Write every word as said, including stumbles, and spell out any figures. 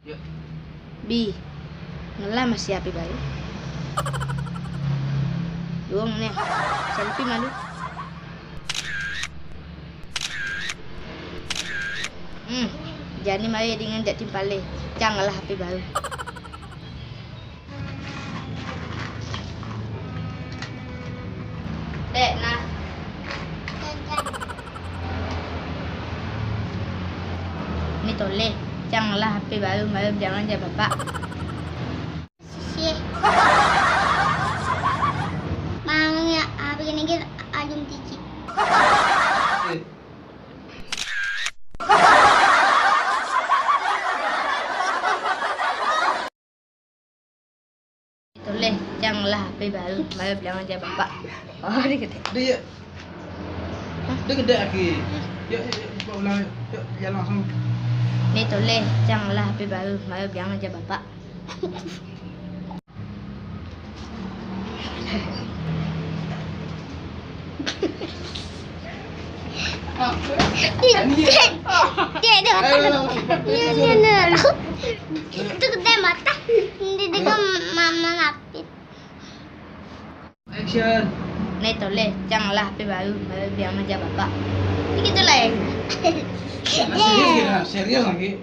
Bi, ngelah masih H P baru. Duong ne, selfie malu. Hmm, jani mari dengan jak timpale, cang ngelah H P baru. Dek, nah. Ni toleh, cang ngelah H P baru, baru jangan ja bapak. Sih. Mang ya, H P gini gini alum tiki. Toleh, cang ngelah H P baru, baru bilang aja bapak. Oh, dia kata. Dia, ya. Dia gede lagi. Yuk, yuk, yuk, buka ulang, yuk. Yuk, jalan langsung. Ni toleh, cang ngelah H P baru, baru bilang aja bapak. Dek, dek, dek, mata. Ayo, ayo, ayo. Iya, iya, iya. Itu gede mata. Ini dia mama lapis. Action. Ni toleh, cang ngelah H P baru, baru bilang aja bapak. Ini gitu lah ya. Serius ya, serius lagi.